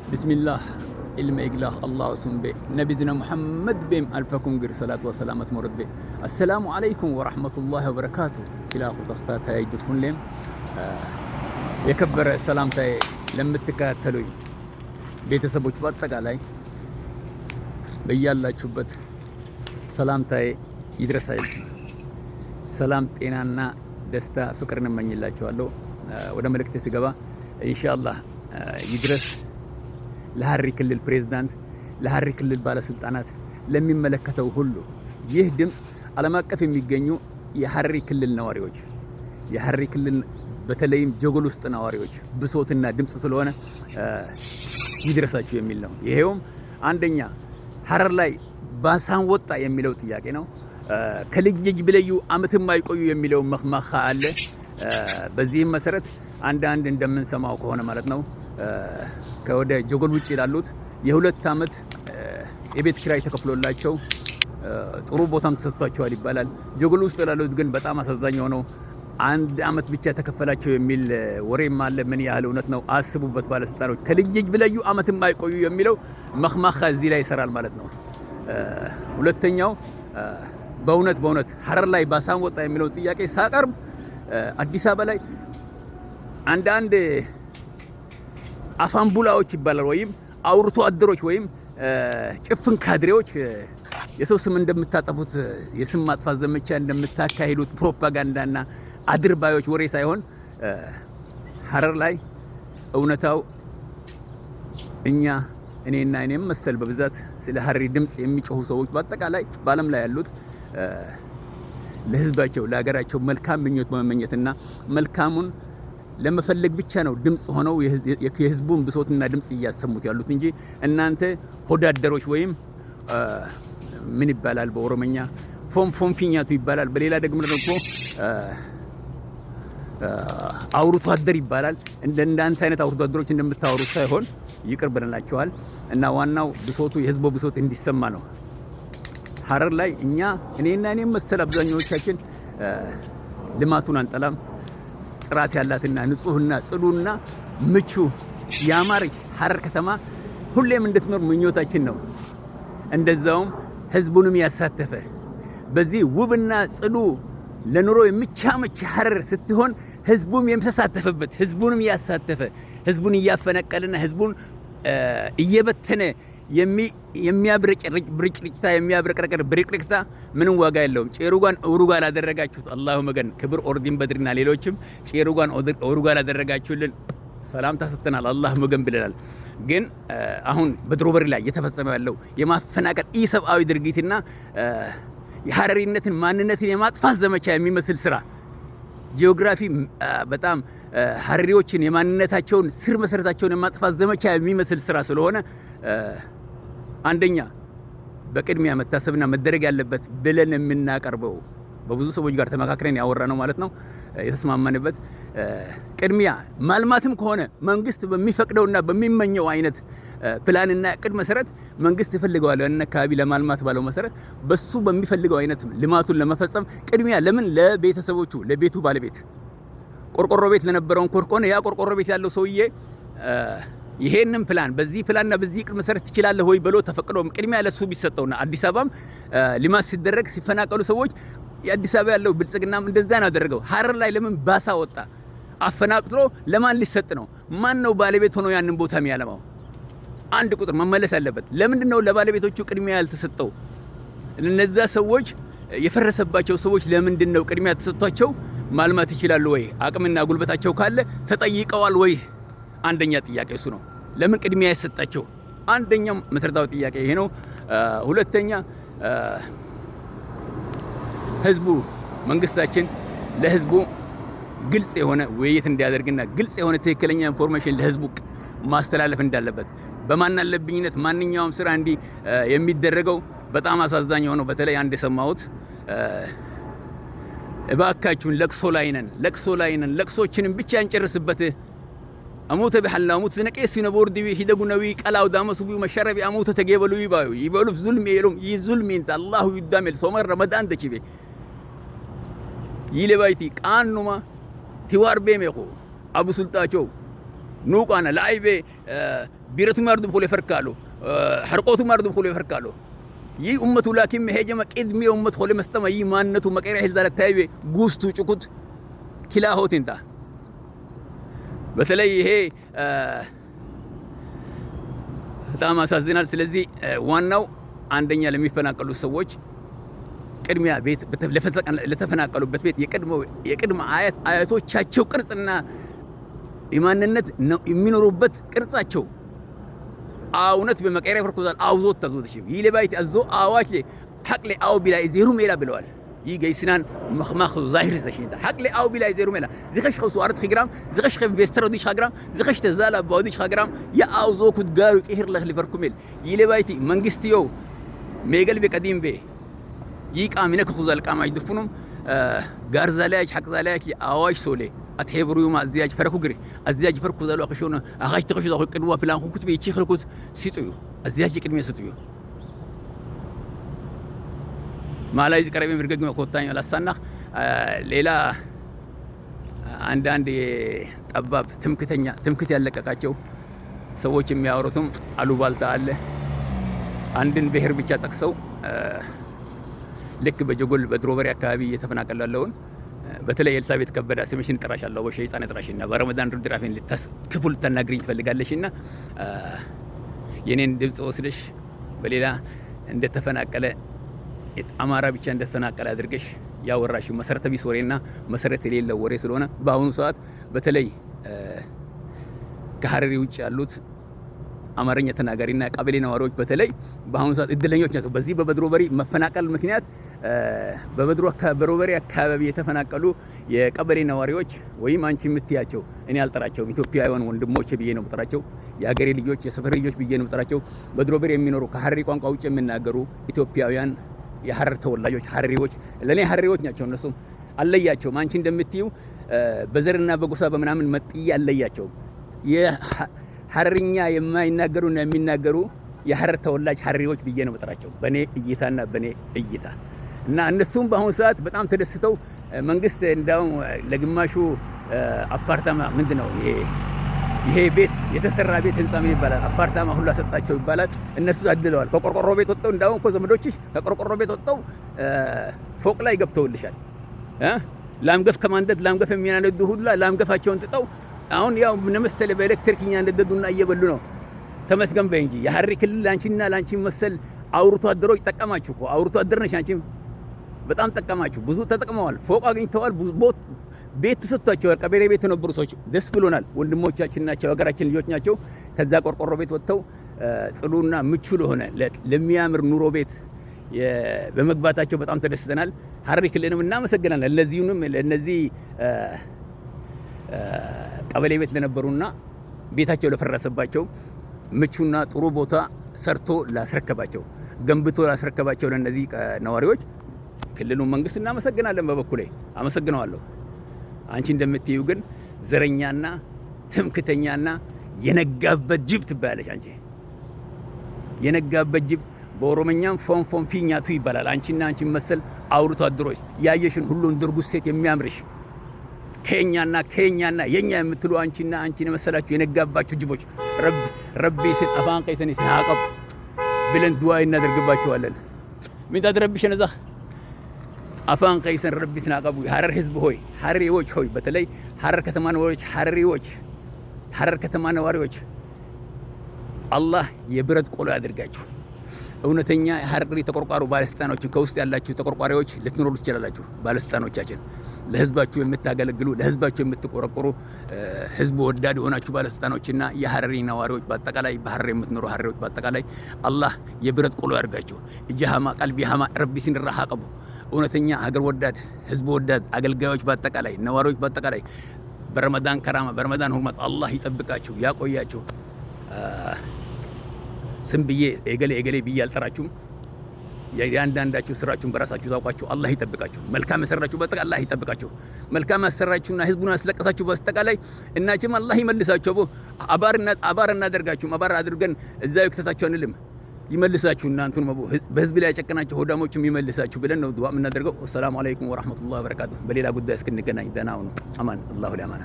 ቢስሚላህ ኢልመ ኢግላህ አላሁ ሱምቤ ነቢዝነ ሙሐመድ ቤም አልፈኩም ግር ሰላት ወሰላመት ሞረድ ቤ። አሰላሙ አለይኩም ወራህመቱላሂ ወበረካቱ። ኪላኹ ተኽታታይ ድፉንሌም የከበረ ሰላምታዬ ለምትከታተሉኝ ቤተሰቦች በአጠቃላይ በያላችሁበት ሰላምታዬ ይድረሳል። ሰላም፣ ጤናና ደስታ ፍቅርን እመኝላችኋለሁ። ወደ መልእክቴ ስገባ ኢንሻአላህ ይድረስ ለሐረሪ ክልል ፕሬዝዳንት፣ ለሐረሪ ክልል ባለስልጣናት፣ ለሚመለከተው ሁሉ። ይህ ድምፅ ዓለም አቀፍ የሚገኙ የሐረሪ ክልል ነዋሪዎች፣ የሐረሪ ክልል በተለይም ጀጎል ውስጥ ነዋሪዎች ብሶትና ድምፅ ስለሆነ ይድረሳችሁ የሚል ነው። ይሄውም አንደኛ ሐረር ላይ ባሳን ወጣ የሚለው ጥያቄ ነው። ከልጅ ልጅ ብለዩ አመትም አይቆዩ የሚለው መኽመኻ አለ። በዚህም መሰረት አንዳንድ እንደምንሰማው ከሆነ ማለት ነው ከወደ ጀጎል ውጭ ላሉት የ2 አመት የቤት ኪራይ ተከፍሎላቸው ጥሩ ቦታም ተሰጥቷቸዋል ይባላል። ጀጎል ውስጥ ላሉት ግን በጣም አሳዛኝ ሆነው 1 አመት ብቻ ተከፈላቸው የሚል ወሬም አለ። ምን ያህል እውነት ነው? አስቡበት ባለስልጣኖች። ከልጅ ልጅ ብለዩ አመትም አይቆዩ የሚለው መኽመኻ እዚህ ላይ ይሰራል ማለት ነው። ሁለተኛው በእውነት በእውነት ሐረር ላይ ባሳን ወጣ የሚለውን ጥያቄ ሳቀርብ አዲስ አበባ ላይ አንዳንድ አፋንቡላዎች ይባላል ወይም አውርቶ አደሮች ወይም ጭፍን ካድሬዎች የሰው ስም እንደምታጠፉት፣ የስም ማጥፋት ዘመቻ እንደምታካሂዱት ፕሮፓጋንዳና አድርባዮች ወሬ ሳይሆን ሐረር ላይ እውነታው እኛ እኔና እኔም መሰል በብዛት ስለ ሐረሪ ድምጽ የሚጮሁ ሰዎች በአጠቃላይ በዓለም ላይ ያሉት ለሕዝባቸው ለሀገራቸው መልካም ምኞት በመመኘትና መልካሙን ለመፈለግ ብቻ ነው ድምጽ ሆነው የህዝቡን ብሶትና ድምጽ እያሰሙት ያሉት እንጂ እናንተ ሆዳደሮች ወይም ምን ይባላል በኦሮመኛ ፎን ፎንፊኛቱ ይባላል። በሌላ ደግሞ አውርቶ አደር ይባላል። እንደ እናንተ አይነት አውርቶ አደሮች እንደምታወሩት ሳይሆን ይቅር ብለናቸዋል። እና ዋናው ብሶቱ የህዝቡ ብሶት እንዲሰማ ነው። ሐረር ላይ እኛ እኔና እኔም መሰል አብዛኛዎቻችን ልማቱን አንጠላም። ጥራት ያላትና ንጹህና ጽዱና ምቹ ያማረች ሐረር ከተማ ሁሌም እንድትኖር ምኞታችን ነው። እንደዛውም ህዝቡንም ያሳተፈ በዚህ ውብና ጽዱ ለኑሮ የሚቻመች ሐረር ስትሆን ህዝቡም የተሳተፈበት፣ ህዝቡንም ያሳተፈ፣ ህዝቡን እያፈነቀለና ህዝቡን እየበተነ የሚያብረቀርቅ ብርቅርቅታ የሚያብረቀርቅ ብርቅርቅታ ምንም ዋጋ የለውም። ጬሩጓን ኡሩጋ ላደረጋችሁት አላሁ መገን ክብር ኦርዲን በድሪና ሌሎችም ጬሩጓን ኡሩጋ ላደረጋችሁልን ሰላምታ ሰጥተናል። አላህ መገን ብለናል። ግን አሁን በድሮበሪ ላይ እየተፈጸመ ያለው የማፈናቀል ኢሰብአዊ ድርጊትና የሐረሪነትን ማንነትን የማጥፋት ዘመቻ የሚመስል ስራ ጂኦግራፊ በጣም ሐረሪዎችን የማንነታቸውን ስር መሰረታቸውን የማጥፋት ዘመቻ የሚመስል ስራ ስለሆነ አንደኛ በቅድሚያ መታሰብና መደረግ ያለበት ብለን የምናቀርበው በብዙ ሰዎች ጋር ተመካክረን ያወራ ነው ማለት ነው፣ የተስማማንበት ቅድሚያ ማልማትም ከሆነ መንግስት በሚፈቅደውና በሚመኘው አይነት ፕላንና እቅድ መሰረት መንግስት ይፈልገዋል ያንን አካባቢ ለማልማት ባለው መሰረት በሱ በሚፈልገው አይነት ልማቱን ለመፈጸም ቅድሚያ ለምን ለቤተሰቦቹ ለቤቱ ባለቤት ቆርቆሮ ቤት ለነበረውን ኮርቆን ያ ቆርቆሮ ቤት ያለው ሰውዬ ይሄንን ፕላን በዚህ ፕላንና በዚህ እቅድ መሰረት ትችላለህ ወይ ብሎ ተፈቅዶ ቅድሚያ ለሱ ቢሰጠውና አዲስ አበባም ልማት ሲደረግ ሲፈናቀሉ ሰዎች የአዲስ አበባ ያለው ብልጽግናም እንደዛ ነው ያደረገው። ሐረር ላይ ለምን ባሳ ወጣ? አፈናቅሎ ለማን ሊሰጥ ነው? ማን ነው ባለቤት ሆኖ ያንን ቦታ የሚያለማው? አንድ ቁጥር መመለስ አለበት። ለምንድን ነው ለባለቤቶቹ ቅድሚያ ያልተሰጠው? እነዛ ሰዎች የፈረሰባቸው ሰዎች ለምንድን ነው ቅድሚያ ተሰጥቷቸው ማልማት ይችላሉ ወይ? አቅምና ጉልበታቸው ካለ ተጠይቀዋል ወይ? አንደኛ ጥያቄ እሱ ነው። ለምን ቅድሚያ ያሰጣቸው? አንደኛው መሰረታዊ ጥያቄ ይሄ ነው። ሁለተኛ ህዝቡ መንግስታችን ለህዝቡ ግልጽ የሆነ ውይይት እንዲያደርግና ግልጽ የሆነ ትክክለኛ information ለህዝቡ ማስተላለፍ እንዳለበት። በማናለብኝነት ማንኛውም ስራ እንዲህ የሚደረገው በጣም አሳዛኝ የሆነው በተለይ አንድ የሰማሁት እባካችሁን ለቅሶ ላይ ነን፣ ለቅሶ ላይ ነን፣ ለቅሶችንም ብቻ እንጨርስበት፣ አሙተ ቢሐላ አሙት ዝነቄስ ነቦር ዲቢ ሂደጉነዊ ቀላው ዳመሱ ቢዩ መሸረቢ አሙተ ተገበሉ ይባዩ ይበሉ ዙልም የሉም ይዙልም እንተ አላሁ ይዳመል ሶመር ረመዳን ደችቤ ይለባይቲ ቃኑማ ቲዋር ቤሜኹ አቡ ሱልጣቸው ኑቃና ላይቤ። ቢረቱ ማርዱ ብኹል ይፈርካሉ ሕርቆቱ ማርዱ ብኹል ይፈርካሉ። ይህ ኡመቱ ላኪን መሄጀመ ቅድሚ ኡመት ኾለ መስጠማ ይህ ማነቱ መቀሪያ ሂዛለ ታይቤ ጉስቱ ጭኩት ኪላሆቲንታ በተለይ ይሄ በጣም አሳዝናል። ስለዚህ ዋናው አንደኛ ለሚፈናቀሉ ሰዎች ቅድሚያ ቤት፣ ለተፈናቀሉበት ቤት የቅድመ አያት አያቶቻቸው ቅርጽና የማንነት የሚኖሩበት ቅርጻቸው አውነት በመቀሪያ ፈርኩዛል አውዞት ታዞት እሺ ይለባይት አዞ አዋች ሐቅለ አው ቢላ ዜሩ ሜላ ብለዋል። ይህ ገይስናን መኽማኽ ዛሂር ዘሽንታ ሐቅለ አው ቢላ ዜሩ ሜላ ዝኸሽ ኸሱ አርት ኺግራም ዝኸሽ ኸፍ ቤስተሮ ዲሽ ኸግራም ዝኸሽ ተዛላ ባውዲሽ ኸግራም የአውዞ ኩት ጋሩ ቅህር ለኽሊ ፈርኩሜል ይለባይቲ መንግስትዮ ሜገል በቀዲም ቤ ይቃሚነ ክኹዛል ቃማ ይድፉኑም ጋር ዛላያች ሐቅ ዛላያች አዋጅ ሶሌ አትሄብሩ ዩማ አዚያጅ ፈረኩ ግሪ አዚያጅ ፈርኩ ዛሉ አኽሾነ አኻሽ ተኸሹ ዛኹ ቅድዋ ፕላን ኩት ቤቺ ኽልኩት ሲጥዩ አዚያጅ ቅድሚያ ስጥዩ ማላይ ቀረቤ ምርገግ ኮታኝ ላሳናኽ። ሌላ አንዳንድ ጠባብ ትምክተኛ ትምክት ያለቀቃቸው ሰዎች የሚያወሩትም አሉባልታ አለ። አንድን ብሔር ብቻ ጠቅሰው ልክ በጀጎል በድሮበሬ አካባቢ እየተፈናቀሉ ያለውን በተለይ ኤልሳቤት ከበደ ስምሽን እጠራሻለሁ፣ በሸይጣን እጥራሽና በረመዳን ርድራፌን ክፉ ልታናግሪኝ ትፈልጋለሽና የኔን ድምፅ ወስደሽ በሌላ እንደተፈናቀለ አማራ ብቻ እንደተፈናቀለ አድርገሽ ያወራሽው መሰረተ ቢስ ወሬና መሰረት የሌለው ወሬ ስለሆነ በአሁኑ ሰዓት በተለይ ከሀረሪ ውጭ ያሉት አማርኛ ተናጋሪና ቀበሌ ነዋሪዎች በተለይ በአሁኑ ሰዓት እድለኞች ናቸው። በዚህ በበድሮ በሪ መፈናቀል ምክንያት በበድሮ በሪ አካባቢ የተፈናቀሉ የቀበሌ ነዋሪዎች ወይም አንቺ የምትያቸው እኔ አልጠራቸውም፣ ኢትዮጵያውያን ወንድሞቼ ብዬ ነው የምጠራቸው። የሀገሬ ልጆች፣ የሰፈሬ ልጆች ብዬ ነው የምጠራቸው። በድሮ በሪ የሚኖሩ ከሀረሪ ቋንቋ ውጭ የሚናገሩ ኢትዮጵያውያን የሀረር ተወላጆች ሀረሪዎች ለኔ ሀረሪዎች ናቸው። እነሱም አለያቸውም። አንቺ እንደምትዩ በዘርና በጎሳ በምናምን መጥዬ አለያቸውም። ሀረርኛ የማይናገሩና የሚናገሩ የሀረር ተወላጅ ሀረሪዎች ብዬ ነው የምጠራቸው በኔ እይታና በኔ እይታ። እና እነሱም በአሁኑ ሰዓት በጣም ተደስተው መንግስት እንዳውም ለግማሹ አፓርታማ ምንድነው ይሄ ቤት የተሰራ ቤት ህንጻ ምን ይባላል አፓርታማ ሁሉ አሰጣቸው ይባላል። እነሱ አድለዋል። ከቆርቆሮ ቤት ወጥተው እንዳውም እኮ ዘመዶችሽ ከቆርቆሮ ቤት ወጥተው ፎቅ ላይ ገብተውልሻል። ላምገፍ ከማንደድ ላምገፍ የሚያነዱ ሁላ ላምገፋቸውን ጥጠው አሁን ያው ነመስተለ በኤሌክትሪክ እያነደዱና እየበሉ ነው። ተመስገን በይ እንጂ የሀረሪ ክልል ላንቺና ላንቺ መሰል አውርቶ አደሮች ጠቀማችሁ እኮ። አውርቶ አደር ነሽ አንቺም፣ በጣም ጠቀማችሁ። ብዙ ተጠቅመዋል። ፎቅ አግኝተዋል። ብዙ ቤት ተሰጥቷቸዋል። ቀበሌ ቤት የነበሩ ሰዎች ደስ ብሎናል። ወንድሞቻችን ናቸው፣ ሀገራችን ልጆች ናቸው። ከዛ ቆርቆሮ ቤት ወጥተው ጽዱና ምቹ ለሆነ ለሚያምር ኑሮ ቤት በመግባታቸው በጣም ተደስተናል። ሀረሪ ክልልንም እናመሰግናለን። ለዚሁንም ለነዚህ ቀበሌ ቤት ለነበሩና ቤታቸው ለፈረሰባቸው ምቹና ጥሩ ቦታ ሰርቶ ላስረከባቸው፣ ገንብቶ ላስረከባቸው ለነዚህ ነዋሪዎች ክልሉ መንግስት እናመሰግናለን። በበኩሌ አመሰግነዋለሁ። አንቺ እንደምትዩ ግን ዘረኛና ትምክተኛና የነጋበት ጅብ ትባያለሽ። አንቺ የነጋበት ጅብ በኦሮመኛም ፎን ፎን ፊኛቱ ይባላል። አንቺና አንቺ መሰል አውርቶ አደሮች ያየሽን ሁሉን ድርጉስ ሴት የሚያምርሽ ከኛና ከኛና የኛ የምትሉ አንቺና አንቺን የመሰላችሁ የነጋባችሁ ጅቦች ረቢ ስን አፋን ቀይሰን ስን ብለን ዱዓ እናደርግባችኋለን። ምን ታድረብሽ ነዛ አፋን ቀይሰን ረቢ ስን አቀቡ። ሀረር ህዝብ ሆይ፣ ሀረሪዎች ሆይ፣ በተለይ ሀረር ከተማ ነዋሪዎች፣ ሀረሪዎች፣ ሀረር ከተማ ነዋሪዎች አላህ የብረት ቆሎ ያደርጋችሁ። እውነተኛ ሀረሪ ተቆርቋሪ ባለስልጣኖችን ከውስጥ ያላችሁ ተቆርቋሪዎች ልትኖሩ ትችላላችሁ። ባለስልጣኖቻችን ለህዝባችሁ የምታገለግሉ፣ ለህዝባችሁ የምትቆረቆሩ፣ ህዝብ ወዳድ የሆናችሁ ባለስልጣኖችና የሀረሪ ነዋሪዎች በአጠቃላይ፣ በሀረር የምትኖሩ ሀረሪዎች በአጠቃላይ አላህ የብረት ቆሎ ያድርጋችሁ። እጀሃማ ቀልቢ ሀማ ረቢ ሲንራ ሀቀቡ። እውነተኛ ሀገር ወዳድ፣ ህዝብ ወዳድ አገልጋዮች በአጠቃላይ፣ ነዋሪዎች በአጠቃላይ በረመዳን ከራማ በረመዳን ሁርመት አላህ ይጠብቃችሁ ያቆያችሁ። ስም ብዬ ኤገሌ ኤገሌ ብዬ አልጠራችሁም። የአንዳንዳችሁ ስራችሁን በራሳችሁ ታውቋችሁ። አላህ ይጠብቃችሁ። መልካም የሰራችሁ በአጠቃላይ አላህ ይጠብቃችሁ። መልካም ያሰራችሁና ህዝቡን ያስለቀሳችሁ በአጠቃላይ እናችም አላህ ይመልሳችሁ። አቦ አባር እናደርጋችሁም አባር አድርገን እዛ ይክተታችሁ አንልም። ይመልሳችሁ እናንተን በህዝብ ላይ ያጨቀናችሁ ሆዳሞችም ይመልሳችሁ ብለን ነው ዱዓ የምናደርገው። ወሰላሙ አለይኩም ወራህመቱላሂ ወበረካቱ። በሌላ ጉዳይ እስክንገናኝ ደህና ሁኑ። አማን አላሁ ሊአማና።